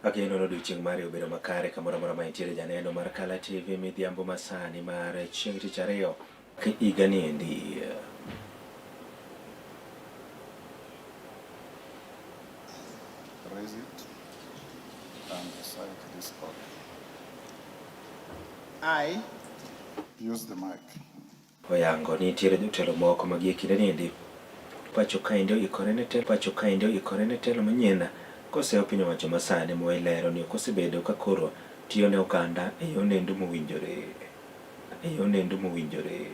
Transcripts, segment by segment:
Ageno ni odiochieng' mari obedo makare kamoro amora ma intiere janeno mar Kala TV midhiambo masani mar chieng' tich ariyo higa ni endi. Raise it and recite this oath. I, Use the mic. Oyango ni nitiere jotelo moko ma gie kinde ni endi pacho kaendi oikore ne telo pacho kaendi oikore ne telo manyien koseyo piny owacho masani moilero ni ok osebedo ka koro tiyo ne oganda e yo nendo mowinjore e yo nendo mowinjore.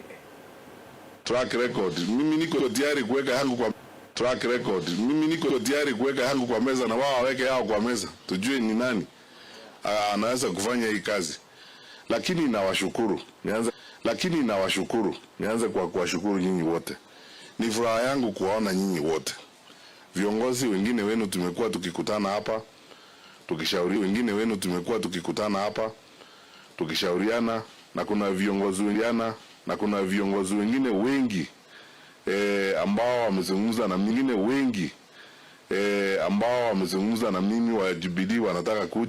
Track record. Mimi niko tayari kuweka yangu kwa track record. Mimi niko tayari kuweka yangu kwa meza na wao waweke yao kwa meza, tujue ni nani anaweza kufanya hii kazi. Lakini nawashukuru, nianze lakini nawashukuru, nianze kwa kuwashukuru nyinyi wote. Ni furaha yangu kuwaona nyinyi wote. Viongozi wengine wenu tumekuwa tukikutana hapa tukishauri, wengine wenu tumekuwa tukikutana hapa tukishauriana, na kuna viongozi wengine na kuna viongozi wengine wengi ambao wamezungumza na mingine wengi ambao wamezungumza na mimi wa Jubilee wanataka kuja.